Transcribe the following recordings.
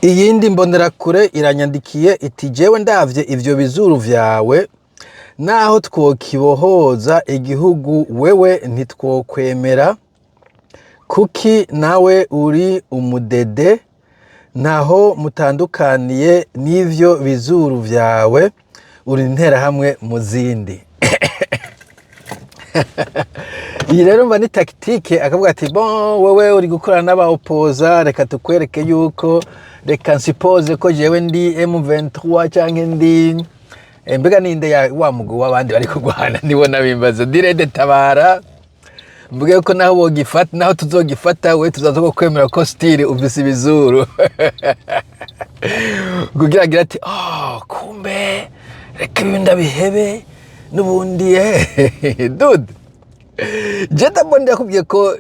Iyindi mbonerakure iranyandikiye iti: "Jewe ndavye ivyo bizuru vyawe, naho twokibohoza igihugu, wewe ntitwokwemera. Kuki nawe uri umudede, ntaho mutandukaniye n'ivyo bizuru vyawe, uri interahamwe mu zindi." Iyi rero mba ni tactique, akavuga ati: "Bon, wewe uri gukorana n'abaopoza, reka tukwereke yuko, reka nsipoze ko jewe ndi M23 canke ndi mbega ninde ya wa mugwi w'abandi bari kurwana?" Nibo nabimbaza direde tabara, mvuge ko naho bogifata, naho tuzogifata, we tuzaza kwemera ko style ufise ibizuru, kugira agira ati: "Oh, kumbe reka ibi ndabihebe n'ubundi." Dude, je ndabona ndakubwiye ko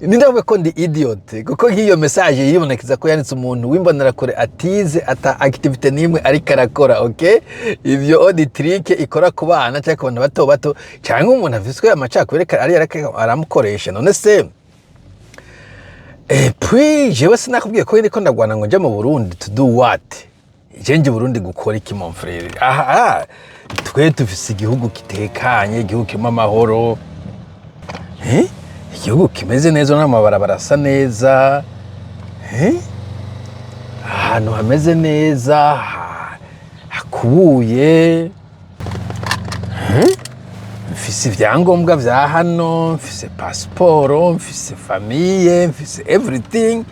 nindavuga ko ndi idiot, kuko nk'iyo message yibonekeza ko yanditse umuntu w'imbonerakure atize, ata activité n'imwe ariko arakora. Okay, ivyo odi trick ikora ku bana cyangwa ku bantu bato bato, cyangwa umuntu afiswe amacakubiri ari aramukoresha. None se, et puis jewe sinakubwiye ko ndiko ndagwana ngo nje mu Burundi to do what? Je nje Burundi gukora iki, mon frère? Aha aha, twe dufise igihugu kitekanye, igihugu kirimo amahoro, eh? Igihugu kimeze neza, n'amabarabara asa neza, eh? Ahantu hameze neza, hakubuye, eh? Mfise ivyangombwa vya hano, mfise pasiporo, mfise famille, mfise everything.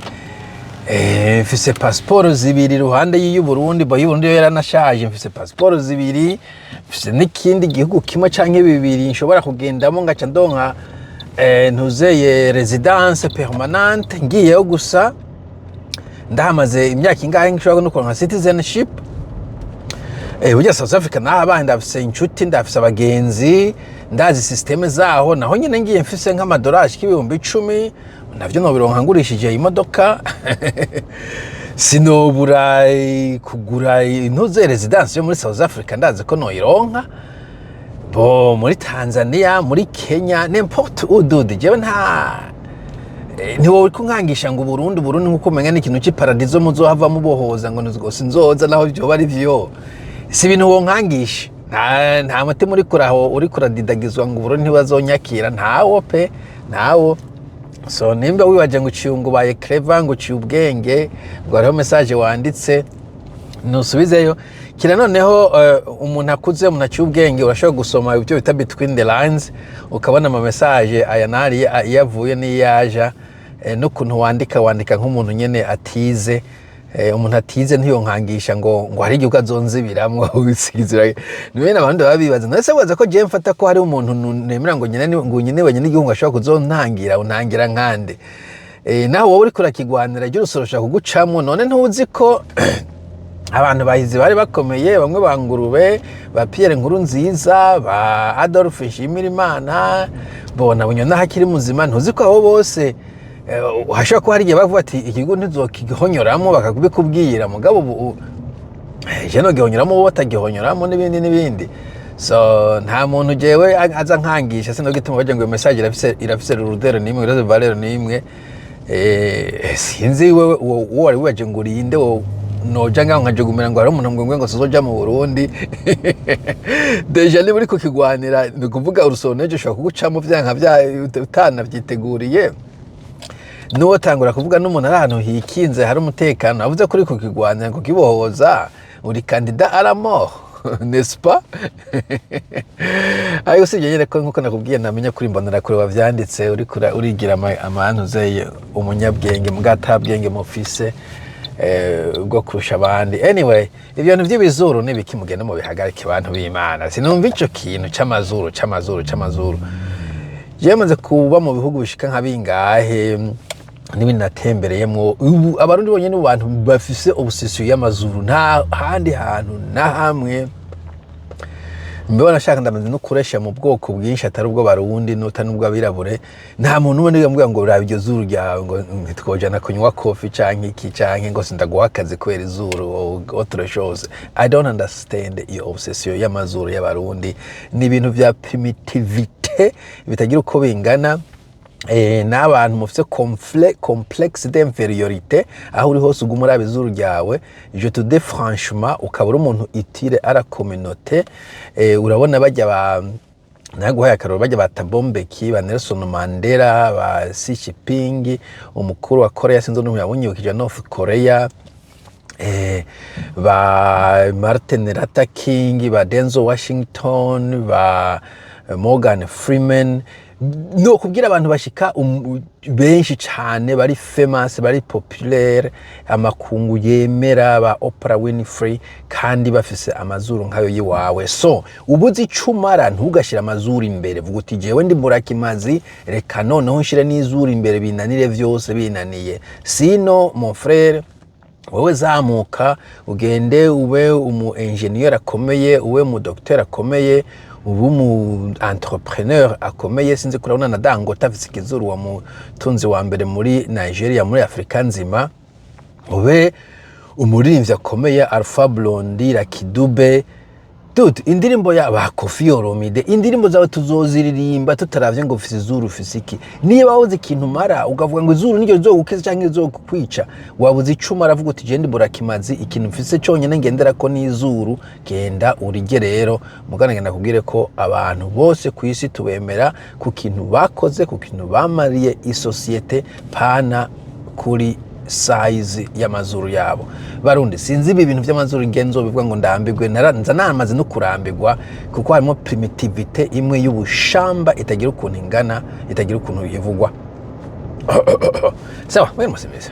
Mfise pasiporo zibiri iruhande y'iy'Uburundi, bo y'Uburundi yo yaranashaje. Mfise pasiporo zibiri, mfise n'ikindi gihugu kimwe canke bibiri nshobora kugendamo ngaca ndonka ntuzeye résidence permanente. Ngiyeyo gusa, ndahamaze imyaka ingahe, nshobora no kuronka citizenship. Burya South Africa nahabaye, ndafise inshuti, ndafise abagenzi, ndazi système zaho. Naho nyine ngiye mfise nk'amadolari 10,000, navyo nobironka ngurishije imodoka. Sinobura kugura intuze résidence yo muri South Africa, ndazi ko noyironka. Bo muri Tanzania, muri Kenya, n'importe où, dude, jewe nta ntiwowe kunkangisha ngo Burundi, Burundi nkuko umenya ni ikintu c'iparadizo muzohava mubohoza, ngo sinzoza naho vyoba ari vyo. Si ibintu wonkangisha. Nta mutima uri kuraho uri kuradidagizwa ngo Burundi ntibazonyakira, ntawo pe, ntawo. So nimba wibaje ngo uciye, ngo ubaye clever, ngo uciye ubwenge, ngo hariho message wanditse, nusubizeyo kira. Noneho umuntu akuze, umuntu aciye ubwenge, urashobora gusoma ibyo bita between the lines, ukabona ama message aya nariya iyo avuye n'iyaja, n'ukuntu wandika nk'umuntu nyene atize. Umuntu atize ntiyonkangisha ngo hari igihugu azonzibiramwo. Usigizira ni bene abantu baba bibaza. None se wibaza ko jewe mfata ko hari umuntu nemera ngo nyene ngo nyene wenyene igihugu ashobora kuzontangira? Untangira nkande? Nawe wowe uriko urakigwanira, ryo urusoro rushobora kugucamwo. None ntuzi ko abantu bahizi bari bakomeye, bamwe ba Ngurube, ba Pierre Nkurunziza, ba Adolphe Nshimirimana, bona Bunyoni hakiri muzima? Ntuzi ko abo bose hashobora kuba hari igihe bavuga ati ikigo ntizokihonyoramo, bakabikubwira? Mugabo ubu je nogihonyoramo, bo batagihonyoramo, n'ibindi n'ibindi. So nta muntu jewe aza nkangisha. Sino gituma bagira ngo iyo message irafise rudero nimwe, irafise valeur nimwe. Sinzi wewe uwo wari wibaje ngo urinde wo noja ngaho nkajugumira ngo hari umuntu ngo sizoja mu Burundi. Déjà niba uriko kigwanira, ni ukuvuga urusoro n'ejo ushobora kugucamo vyanka vya utanavyiteguriye. Nuwo tangura kuvuga n'umuntu ari ahantu hikinze hari umutekano, avuze ko uri kukigwanira, kukibohoza, uri candidat à la mort, n'est-ce pas? Ariko usibye nyine ko nkuko nakubwiye, namenya kuri mbonera wavyanditse, uriko urigira amantu zeye umunyabwenge, muga atabwenge mufise bwo kurusha abandi. Anyway, ibintu by'ibizuru n'ibiki, mugende mubihagarike, abantu b'Imana. Sinumva ico kintu c'amazuru, c'amazuru, c'amazuru. Jewe maze kuba mu bihugu bishika nka bingahe n'ibindi natembereyemwo, ubu Abarundi bonyene mu bantu bafise obsession y'amazuru, nta handi hantu na hamwe. Mbona nashaka ndamaze no kuresha mu bwoko bwinshi atari ubwo Barundi n'utari n'ubwo abirabure, nta muntu umwe nigambwira ngo raba iryo zuru ryawe, ngo ntitwojana kunywa coffee canke iki, canke ngo sindaguha akazi kubera izuru or autre chose. I don't understand iyo obsession y'amazuru y'Abarundi. Ni ibintu vya primitivité bitagira uko bingana. N'abantu mufite complexe d'infériorité, aho uri hose uguma uraba izuru ryawe. Je te dis franchement, ukaba uri umuntu utile à la communauté. Urabona bajya ba naguhaye akarorero, bajya ba Thabo Mbeki, ba Nelson Mandela, ba Xi Jinping, umukuru wa Korea, sinzi n'umuntu yabunyibukije, North Korea, ba Martin Luther King, ba Denzel Washington, ba Morgan Freeman, no kubwira abantu bashika benshi cane bari famous, bari populaire, amakungu yemera, ba Oprah Winfrey, kandi bafise amazuru nkayo yiwawe. So ubuze icumara, ntugashira amazuru imbere. Vuga uti: "Jewe ndi mburakimazi, reka noneho nshire n'izuru imbere, binanire vyose binaniye." Sinon, mon frère, wowe zamuka ugende ube umu ingénieur akomeye, ube umu docteur akomeye, ube umu entrepreneur akomeye. Sinzi kurabona na Dangote afise ikizuru, wa mutunzi wa mbere muri Nigeria, muri Afrika nzima. Ube umuririmbyi akomeye, Alpha Blondy, Lucky Dube. Dude, indirimbo ya ba Koffi Olomide, indirimbo zawe tuzoziririmba tutaravye ngo ufise izuru, ufise iki. Niba wabuze ikintu mara ukavuga ngo izuru niryo rizogukiza canke rizokwica, wabuze icuma. Aravuga uti: "Je ndi burakimazi, ikintu mfise conyene ngenderako n'izuru." Genda urige rero mugana. Ngenda kubwire ko abantu bose ku isi tubemera ku kintu bakoze, ku kintu bamariye isosiyete, pana kuri size y'amazuru yabo. Barundi, sinzi ibi bintu by'amazuru ngenzo bivuga ngo ndambirwe. Nza namaze no kurambirwa, kuko harimo primitivité imwe y'ubushamba itagira ukuntu ingana, itagira ukuntu ivugwa. Sawa, mwe musimeze.